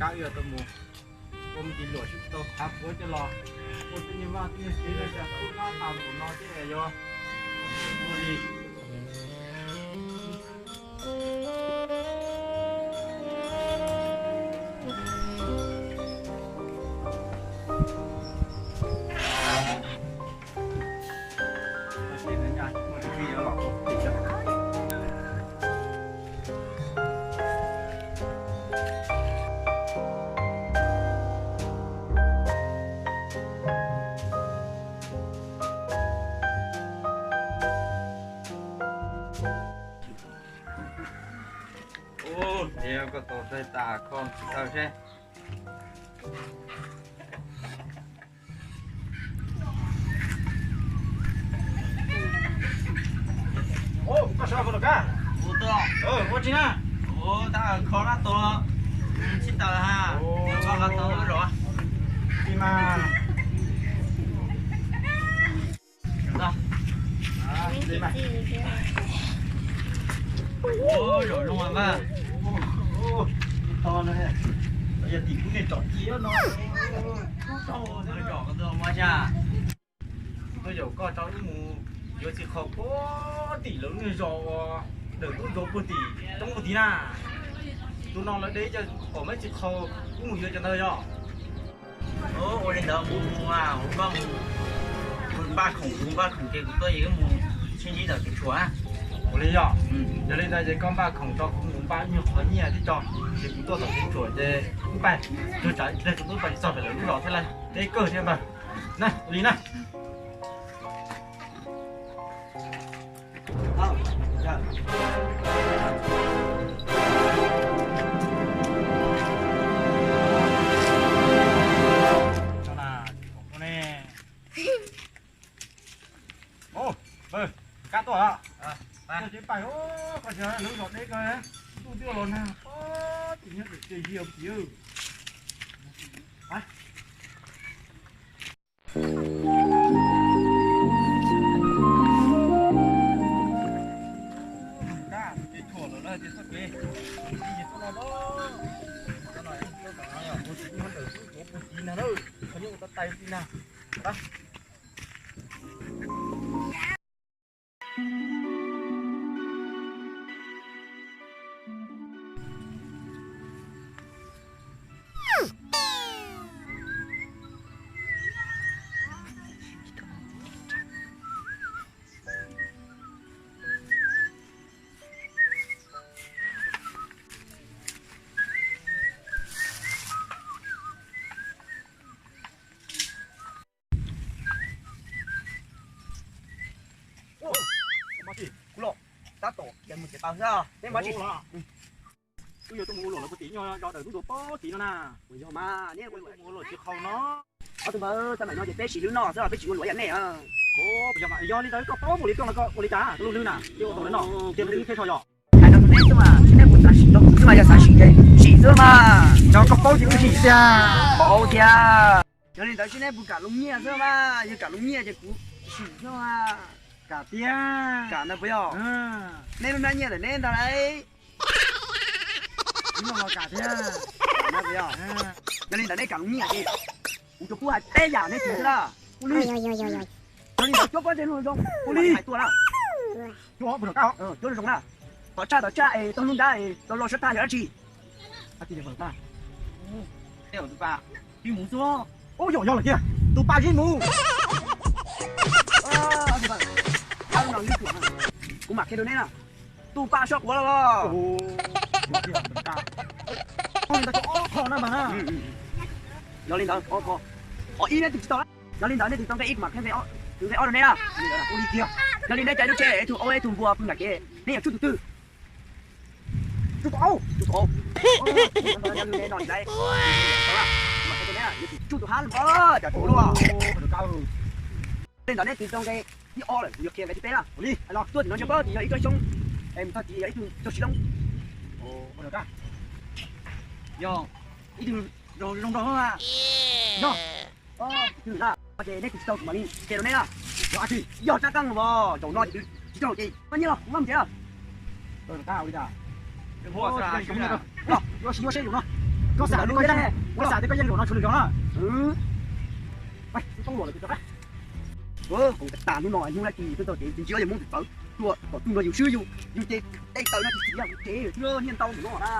Kab wb yuav tau mus ua me ntsis luam sib tau qhav puav coj los ua tej niag vaj tej niag tsev los cas tub qab tas npaum no thiab yuav ua li. Ub, koj tau txais tas kho tsis tau seb. Koj sawv los kab. Ua tsis na. Tab kho na tus tsis tawm ha. Koj tau zos. Tsis mas. Zom zoo mas. Yog tim kuv niag tsom ci no. Zom koj tuaj ua tsa. Tuaj yaum koj tso wb mus yuav txiv qhaus puag tim lawv niag zos uas dawm tub ntsuag puag tim roob puag tid na. Tus no lawv de cov pom meb txiv qhaus wb mus yuav cov ntawd yog. Ua li ntawd kuv mus, kuv npaj khoom, kuv npaj khoom ces kuv tuaj es wb mus sib ntsib ntawm tus tshuam. Ua li yog. Yog li ntawd ces koj npaj khoom tso kuv mus npaj ib nyuag qhov nyiaj thiab tso, ces kuv tuaj tom tus tshuam ces wb pais, tsuag tsav ib pliag kuv twb pais txog ntawm lawv lub zos thiab lawm, deb kawg thiab npawg. Na, ua li na. Kab tuaj, tuaj ces pais, koj lub zos deb kawg, ntuj twb los nag, tim nyob tim ces yig tim. Kuv los tab tom kiag mus tsev taws xwb. Neb mus tsis? Wb yuav tuaj mus ua luam lawv puag tim nyob zos dawm tub ntsuag puag tid no na. Yog mas, neb ua luam tsis qhau no. Ob tug npawg, tag maim no ces peb sim lwm no xwb, peb tsis ua luam yam nej. Yog li ntawd koj paub mus li koj mas koj ua li cas koj lub hlwb na, ces ua tau lawv no, ces ua ib thiab tso yog. Hais rau tus neb xwb mas, neb puas xav sim rau kuv xwb mas, yog xav sim ces sim xwb mas. Cov koj paub ces wb sim tiag. Paub tiag. Yog li ntawd seb neb puas kam lub nyiaj xwb mas, yog kam lub nyiaj ces kuv sim xwb mas. Kam tiag. Kam ntag puas yog? Neb lub hnab nyiaj ntawm neb ntag lauj. Kam tiag. Yog li ntawd neb kam lub nyiaj ces kuv tsuas pub hais peb yam nej tus xwb na. Ua li. Yog li ntawd cuab pob ntseg zoo zoo. Ua li. Hais tuaj na. Cuab zoo zoo na. Tom tshaj tom tshaj es tau hnub nrab es tau los sab tag yog dab tsi? Ub, yog yog lawm tiag, tus pa zib mus. Kuv mam qhia rau neb na, tus pa soj quav los. Yog li ntawd, ob qho, qhov ib neb tus tsis tau. Yog li ntawd neb tus tau nqe ib, kuv mam qhia nqe ob rau neb na. Ua li tiag. Yog li neb caiv lub tsheb, ib tug aub ib tug npua pw nram kev, neb yuav tshuj tus twg? Tshuj tus aub. Tshuj tus aub. Tshuj tus hab los cas tshuj luaj. Li ntawd neb tus tau nqe thib ob lawm, kuv yuav qhia nqe thib peb na. Tuaj tim no nco paub tias yog ib tsob xyoob, mus txog tid yog ib tug tsaug siv loob. Yog ib tug zoo nraug na. Yog. Ces neb tus tsis tau kuv mam li qhia rau neb na. Yog tsis yog tsab qeej los zaum no ces tsis tau ces koj nyiaj los kuv maj mus tsev na. Yuav sim yuav seb zaum no. Koj xav tias koj yeej luam no tshua lwm zaus na. Hauv tas hnub no hnub na kis peb tau kev ntsia yog Hmoob txawv txawv, tua kom tug no yus swb yus, yus ces tej taw no tsis txiv yog yus ces niaj ntau ntawm no na.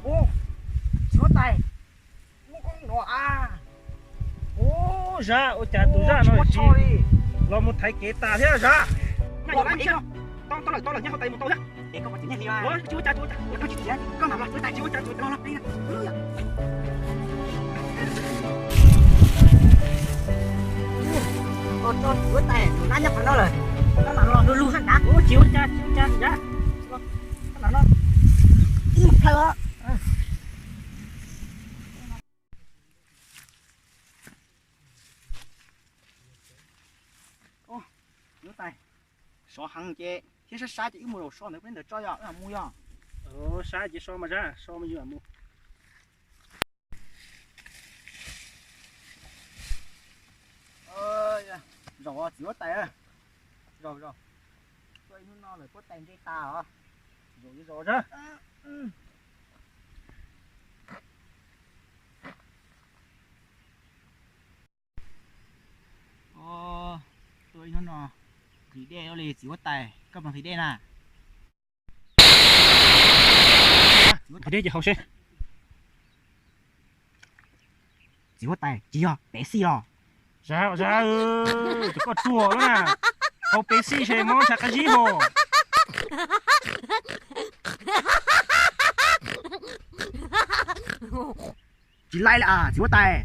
Ub, txiv huab tais, lub koob no a. Ub, Zab, ua cas tus Zaj no tsis los mus thaiv kev tas thiab Zab? Tau lawm, tau lawm, nyob hauv tais mus tau thiab. Tsis ua cas, tsis ua cas, tsis ua cas, tsis ua cas. Txiv huab tais, tus nab nyob qhov no lawm, nab mam los lug lug hab nab. Tsis ua cas, tsis ua cas Zab. Ib plhaw os. Txiv huab tais, sov heev ces thiab sab sab ces wb mus zaum so ntawd peb ntawd tso yog wb mam mus yog. Sab ces so mas Zab, so mas yus mam mus. Zaum txiv huab tais, zaum zaum. Tuaj ib hnub no lawm huab tais ntsej tas os. Zaum zaum Zab. Tuaj ib hnub no nqhis dej ua li txiv huab tais, koj puas nqhis dej na? Nqhis dej ces haus seb. Txiv huab tais, tsis yog Pepsi los? Zab, Zab, tus koj ruam lawm na. Haus Pepsi ces mob ntshai qab zib hos. Tsis laib li as txiv huab tais.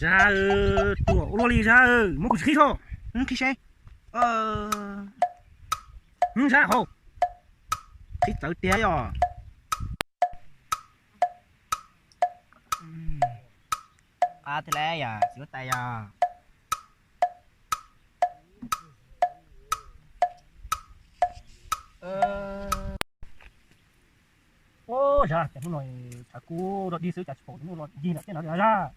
Zab, ruam ua luaj li Zab, muab kuv tsis qhib tso. Qhib seb. Zab hauv, qhib txawv tiag yog. Qab thiab lauj yog txiv huab tais yog. Ub, Zab, cas hnub no tshav kub rog dig xwb cas tsis pom tus nyuj los ncig nram tej no li Zab.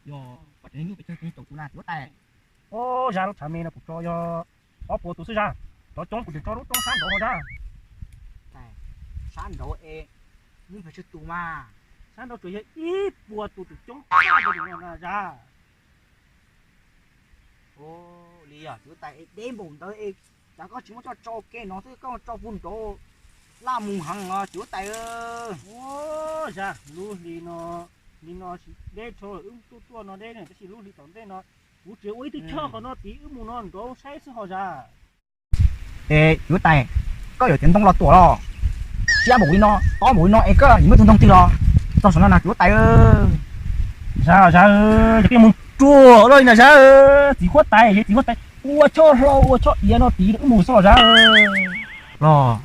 Yog pom cov nyuj pes tsawg caum kuv na txiv huab tais. Ub, Zab, lub tshav me no kuv tso yog ob puas tus xwb Zab. Cov coob kuv tseem tso lub roob sab nraud no Zab. Sab nraud es nyuj pes tsawg tus mas? Sab nraud tsuas yog ib puas tus, tseem coob tshaj plaws no Zab. Ua li yog txiv huab tais, deb npaum ntawd es cas koj tsis muab coj tso ke no xwb, koj tso puag nraud laj mus heev os txiv huab tais. Ub, Zab, lub hli no, hli no deb dhau lawm, wb tuaj tuaj no deb ne, tab sis lub hli tom ntej no kuv tseem ua ib tug choj qhov no tid, wb mus no nraud saib xwb ho Zab. Es txiv huab tais, koj yuav txiav ntoo los tuam los? Siab npaum li no, tob npaum li no es koj yuav muab tus ntoo twg los txog saum no na txiv huab tais? Zab, Zab, yog koj mus ruam loj li na Zab, txiv huab tais, txiv huab tais ua choj hlau ua choj iav no tid wb mus xwb los Zab. Los.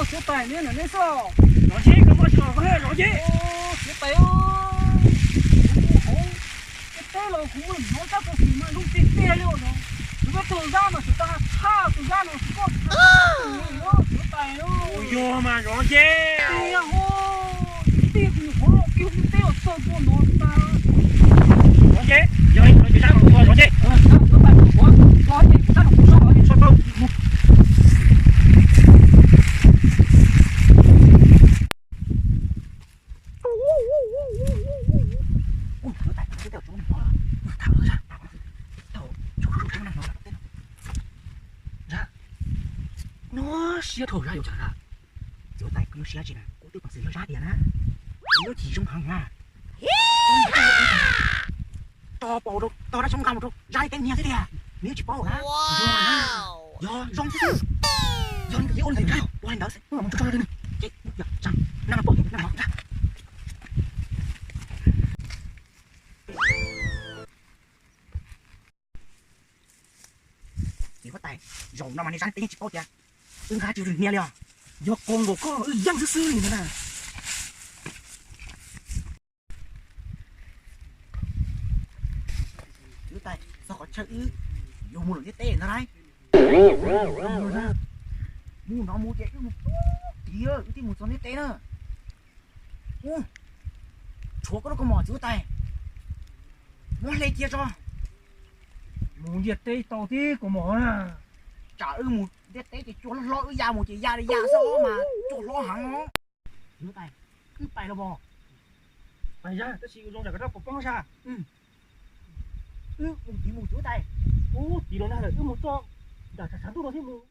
Txiv huab tais, neb ntawm neb xwb. Zov nceb, koj muaj tsis los koj zov nceb. Txiv huab tais, kuv mus hauv tej teb los kuv mus hnov sab tod xwb mas zoo tiag tiag li os. Kuv peb tug zab no tsis tau tshaj tus zab no tsis tau tshaj txiv huab tais. Yog mas zov nceb. Tiag ho, tij kuv mus hauv los kiag mus teb os txog tuaj no tas. Zov nceb, yog ib tug zab no zov nceb. Nyob siab dhau Zab yuav tsam Zab. Txiv huab tais, koj nyob siab tsis na, kuv twb pom xwm yog Zab tiag na. Kuv yuav chim zoo heev na. Tog paus rau, tog dab xyoob nqa mus rau Zab li teeb niag xwb tiag, nws yeej tsis paub na. Yog zoo xwb, yog li ntawd ua li ntawd Zab, ua li ntawd xwb, mus tso tso li na. Ces yog tsam na pom na no Zab. Zaum no mas nej zab teb yeej tsis paub tias wb nqa tswv rwg hnia li os. Yog qos nkaus koj wb yeej xwb xwb li ntag na. Wb tais txog qhov chaw wb yuav mus lawm ntiaj teb ntag lauj. Mus no mus ces wb mus pub tid wb thiaj mus txog ntiaj teb na. Ub, tshuav koj lub kaus mom txiv huab tais, muab hle cia tso. Mus ntiaj teb tau tib kaus mom na. Tsam wb mus ntiaj teb ces cua hlob hlob wb ya mus ces ya li ya xwb mas cua hlob heev os. Txiv huab tais, wb pais los pom. Pais zaj tab sis zoo zam kov rab pom poob zaj. Wb mus tid mus txiv huab tais. Ub, tid los nag lawm wb mus txog nram tshav ntuj no thiab mus.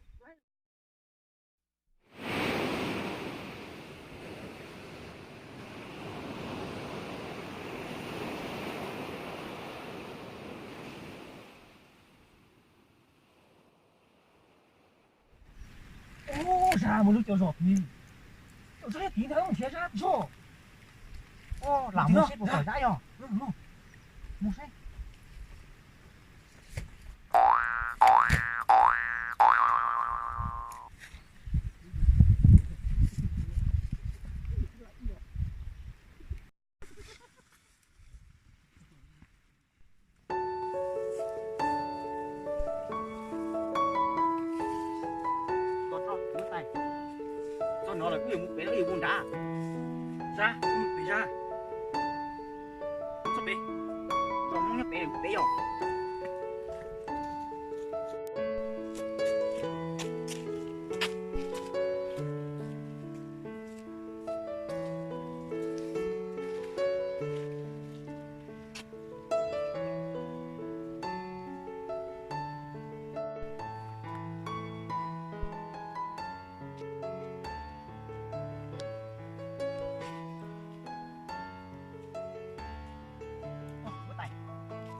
Ub, zaj mus lub cov zos tid. Cov zos tid ntawd mus nrhiav zaj zog. Lam mus seb puas pom zaj yog. Mus seb. Txog no lawm wb yuav mus pem los wb yuav mus nrad? Zaj, wb mus pem zaj. Txog pem, zos Hmoob nyob pem, pem yog.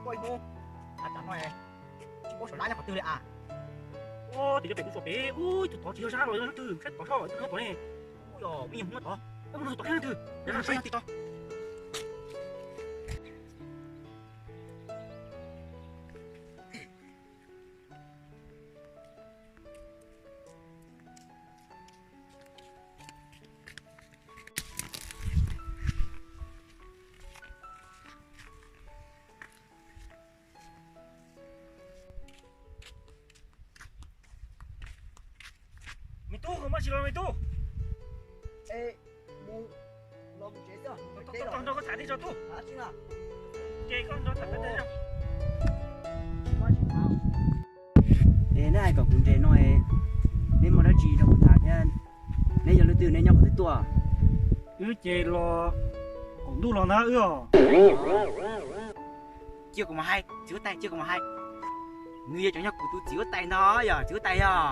Ua ib hnub, a, tam no tsis paub saum lab nyob qhov twg li a. Ua, tim no pem kuv tsuas pem, ub, tus tod tsis yog zab los yog leej twg, saib tod soj, tus nyob tod ne. Ub, yog me nyuam Hmoob tod, ub, mus tod saib leej twg, saib tod. Me tub, koj muaj tsis los me tub? Mus, los mus tsev xwb. Koj nrog koj tham thiaj tso tub. Ces koj nrog tham thiaj tso. Es neb hais kom kuv nres no, neb muaj dab tsi rau kuv tham thiab? Neb yog leej twg, neb nyob qhov twg tuaj? Wb ces los qaum ntuj los ntag wb os. Cia kuv mam hais, txiv huab tais, cia kuv mam hais. Nws yeej tseem yog kuv tus txiv huab tais ntag, yog txiv huab tais yog.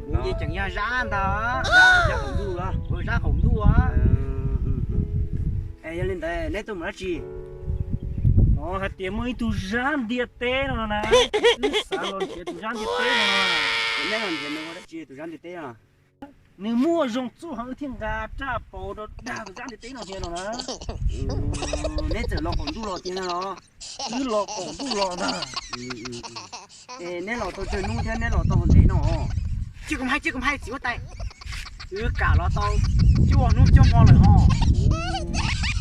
Nws yeej tseem yog zab ntag. Zab qaum ntuj los? Ua, zab qaum ntuj. Es yog li ntawd neb tuaj mus dab tsi? No hais tias muaj ib tug zab ntiaj teb no na, wb xav los nrhiav tus zab ntiaj teb no. Neb los nrhiav nws ua dab tsi tus zab ntiaj teb no? Nws muaj zoo txuj heev, wb thiaj nqa raj paus rau dag tus zab ntiaj teb no thiab no na. Neb txawm los qaum ntuj los tiag no los? Wb los qaum ntuj los ntag. Es neb los tau tsawg hnub thiab neb los tau hov ntev no? Cia kuv hais, cia kuv hais txiv huab tais. Wb kam los tau cuaj hnub cuaj hmo lawm ho.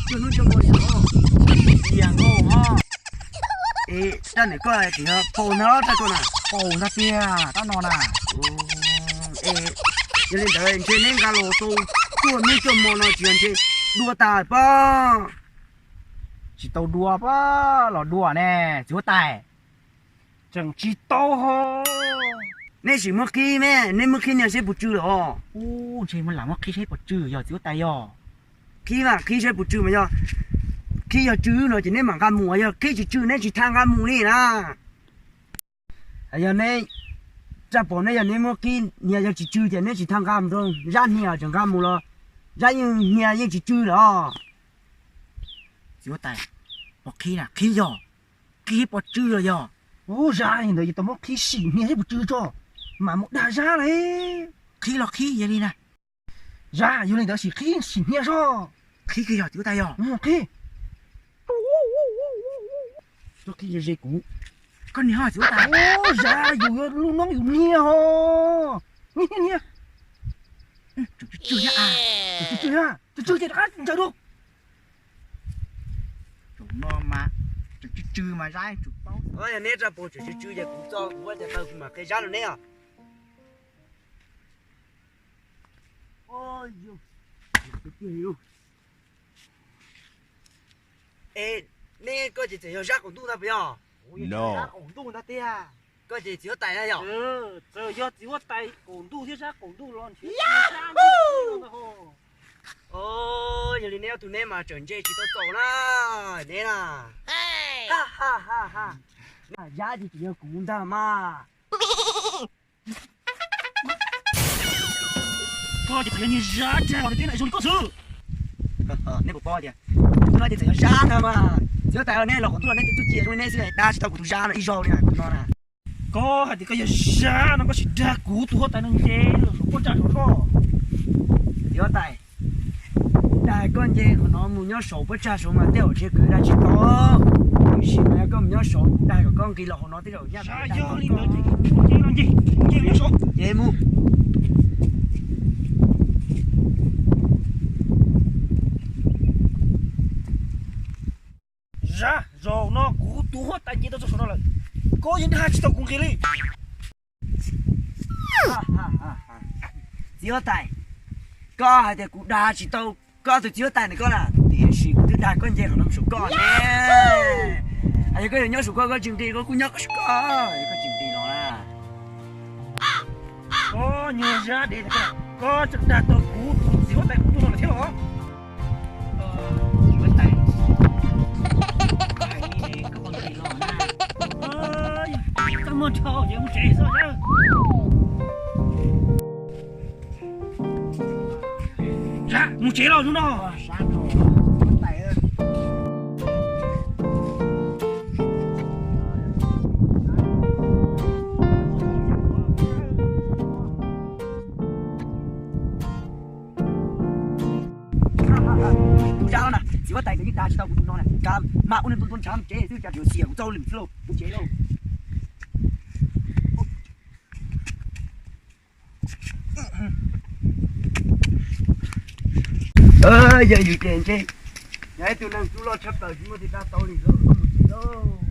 Cuaj hnub cuaj hmo li os. Tiag nkaus ho. Es raj ntawm koj tseem yog paus ntag los raj tuaj na? Paus ntag tiag, raj no na. Es yog li ntawd ntshe neb nqa los tau cuaj hnub cuaj hmo no tsis yog ntshe dua tas pob? Tsis tau dua pob, los dua ne txiv huab tais. Tseem tsis tau ho. Neb sim muab qhib me, neb muab qhib nias seb puas tsw lawm os. Ub, ntshe lam muab qhib seb puas tsw yog txiv huab tais yog. Qhib mas qhib seb puas tsw mas yog, qhib yog tsw no ces neb mam nqa mus, yog qhib tsis tsw neb tsis tau nqa mus li na. Yog neb raj paus neb yog neb muab qhib nias yog tsis tsw ces neb tsis tau nqa mus rau zab hnia, tseem nqa mus los zab yeej hnia yeej tsis tsw lawm os. Txiv huab tais, puas qhib na? Qhib yog, qhib puas tsw los yog. Ub, zab ntawd yog tau muab qhib sim hnia seb puas tsw tso, mam mus dag zab lauj. Qhib los qhib yog li na. Zab, yog li ntawd sim qhib sim hnia seb. Qhib kiag yog txiv huab tais yog. Qhib. Tuaj qhib ze ze kuv. Niag ho txiv huab tais, Zab, yus yog lub noob yus niag ho. Niag niag niag. Tseem tsw tsw thiab, tseem tsw tsw thiab, tsw tsw ces rov qab ncaws dua. Zaum no mas tseem tsw tsw mas Zab tsum paub. Yog neb raj pus tseem tsw tsw ces kuv txo kuv ua cas tau kuv mam qhia Zab rau neb os. Es neb koj ces txawm yog Zab qaum ntuj ntag puas yog? Qaum ntuj ntag tiag. Koj ces txiv huab tais na yog? Txawm yog txiv huab tais qaum ntuj thiab Zab qaum ntuj los nrhiav Zab ntag ho. Yog li neb ob tug neb mas tseem ntse tsis tau txaus na, neb na. Zab ces tseem yog kuv ntag mas. Koj ces txawm yog niag Zab dag los nws twb na zoo li koj xwb. Neb puas paub tias kuv no ces txawm yog Zab ntag mas. Txiv huab tais, nej los qaum ntuj los nej twb txuj ci zoo li neb xwb, dag tsis tau kuv tus Zab no ib zaug li kuv no na. Koj hais tias koj yog Zab no koj sim dag kuv tus huab tais no nce los saum pob tsag saud soj. Txiv huab tais, dag koj nce qhov no mus nyob saum pob tsag saud mas tej zaum ntshe kuv dag tsis tau. Tiam sis mas yog koj mus nyob saud kuv dag kom koj nqis los hauv no tej zaum nyaj. Yog li ntawd ces nce los nce, nce nyob saud ces mus. Zab, zaum no kuv tus huab tais nce tau txog saum no lawm, koj yeej dag tsis tau kuv nqis li. Txiv huab tais, koj hais tias kuv dag tsis tau koj tus txiv huab tais ntawm koj na, tiam sis kuv twb dag koj nce qhov no saum koj ne. Yog koj yuav nyob saum koj, koj tsis nqis, koj kuj nyob koj saum koj, yog koj tsis nqis los na. Koj nyuag Zab dev, koj tseem dag tau kuv tus txiv huab tais kuv tuaj no lawm thiab los? Txiv huab tais, koj hais li koj nqis los na. Koj muaj dhau ces mus tsev xwb. Zab, mus tsev los hnub no. Tus Zab no na, txiv huab tais ces yeej dag tsis tau kuv tus no na, kav mam ua niag ntuj ntuj ntshav mus tsev xwb, cas yuav xiam kuv txoj hauj lwm xwb lauj, mus tsev lauj. Yog yus ces ntshe yog ib tug neeg tub loj tshaj plaws tsis muaj tus dag tau li, mus tsev lauj.